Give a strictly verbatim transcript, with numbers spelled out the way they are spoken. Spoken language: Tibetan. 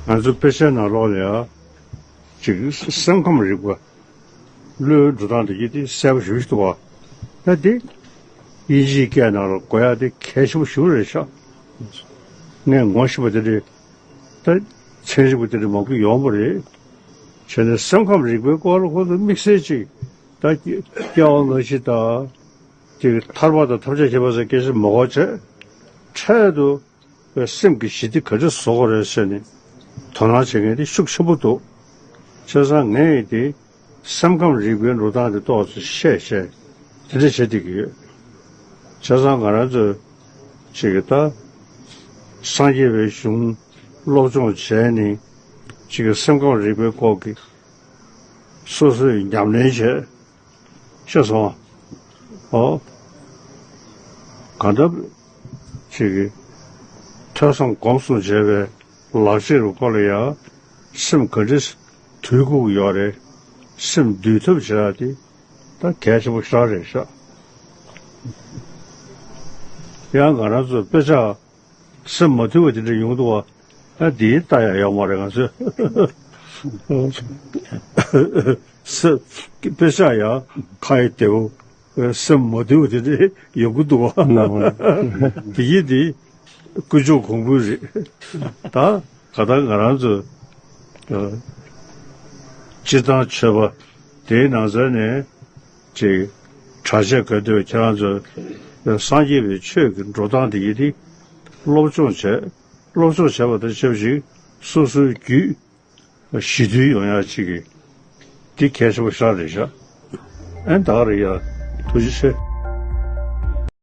ང་ཚོ་དཔེ་ཆའི་ནང་ལོགས་ལ་ཡང་ཅིག་སེམས་ཁམས་རིག་པ། བློའི་འགྲོ་སྟངས་དེ་གྱད་དེ་གསལ་པོ་ཞེ་པོ་ཅིག་འདུག་པ། ད་དེ་དབྱིན་ཇིའི་སྐད་ནང་ལ་གོ་ཡག་དེ་གལ་ཆེན་པོ་ཞེ་པོ་རེད་ཤག་ངས་ངོ་ཤེས་པ་དེ་འདྲ། ད་ཚན་རིག་པ་དེ་འདྲ་མང་པོ་ཡོང་བ་རེད། བྱས་ནས་སེམས་ཁམས་རིག་པའི་སྐོར་ལ་ཁོང་ཚོ་དམིགས་བསལ་ཅིག་ད་སྐྱེ་བ་སྔ་ཕྱི་དང་། དེ་ཐར་པ་དང་ཐམས་ཅད་མཁྱེན་པ་སོགས་སྐད་ཆ་མ་གོ་བྱས། འཕྲལ་དུ་སེམས་ཀྱི་ཞི་བདེ་ག་འདྲ་བཟོ་དགོས་རེད་ཟེར་ནས་དོ་སྣང་བྱེད་མཁན་དེ་ཤུགས་ཆེན་པོ་འདུག་བྱས་ཙང་ངས་དེ་སེམས་ཁམས་རིག་པའི་འགྲོ་སྟངས་དེ་ཏོག་ཙམ་བཤད་བཤད་དེ་འདྲ་བྱེད་བསྡད་ཀྱི་ཡོད། བྱས་ཙང་ང་རང་ཚོས་ཅིག་གི་ད་སངས་རྒྱས་པའི་གཞུང་སློབ་སྦྱོང་བྱས་ནས་ཅིག་གི་སེམས་ཁམས་རིག་པའི་སྐོར་གྱི་སོ་སོས་ཉམས་ལེན་བྱས། ཤེས་སོང་། ཨོ། གང་ལྟར་ཅིག་གི་ཐོས་བསམ་སྒོམ་གསུམ་བྱས་པའི་ལག་ཁྱེར་བའི་སྐོར་ལ་ཡང་སེམས་ག་འདྲ་དུལ་དགོས་ཀྱི་ཡོད་རེད། སེམས་འདུལ་ཐབས་བྱེད་ཡག་དེ་ད་གལ་ཆེན་པོ་ཞེ་དྲག་རེད་ཤག་ཡང་ང་རང་ཚོ་དཔེ་ཆ་སེམས་མ་དུལ་བ་དེ་འདྲ་ཡོང་འདུག་པ། ཨ་འདིའི་ལྟ་ཡག་ཡོད་མ་རེད་ང་ཚོས། སེམས་དཔེ་ཆ་ཡང་ཁ་ཡི་བདེ་བོ། སེམས་མ་དུལ་བ་དེ་འདྲ་ཡོང་གི་འདུག་པ། ནའོ། དེ་ཡིན་དེ་དཀོན་མཆོག་གོང་བུ་རེད། ད་ག་ད་ང་རང་ཚོ་སྤྱིར་བཏང་ཆོས་པ་དེའི་ནང་ཚན་ནས་ཅིག་གྲྭ་ཆས་ག་དུས་ཁྱེད་རང་ཚོ་སངས་རྒྱས་པའི་ཆོས་ཀྱི་འགྲོ་སྟངས་དེ་ཡིན་དེ་སློབ་སྦྱོང་བྱས། སློབ་སྦྱོང་བྱས་པ་དང་ཆབས་ཅིག་སོ་སོའི་རྒྱུད་ཞི་དུལ་ཡོང་ཡག་ཅིག་གི་འདི་གལ་ཆེན་པོ་ཞེ་དྲག་རེད་ཤག་ཨན་ད་ག་རེད་ཡ། ཐུགས་རྗེ་ཆེ།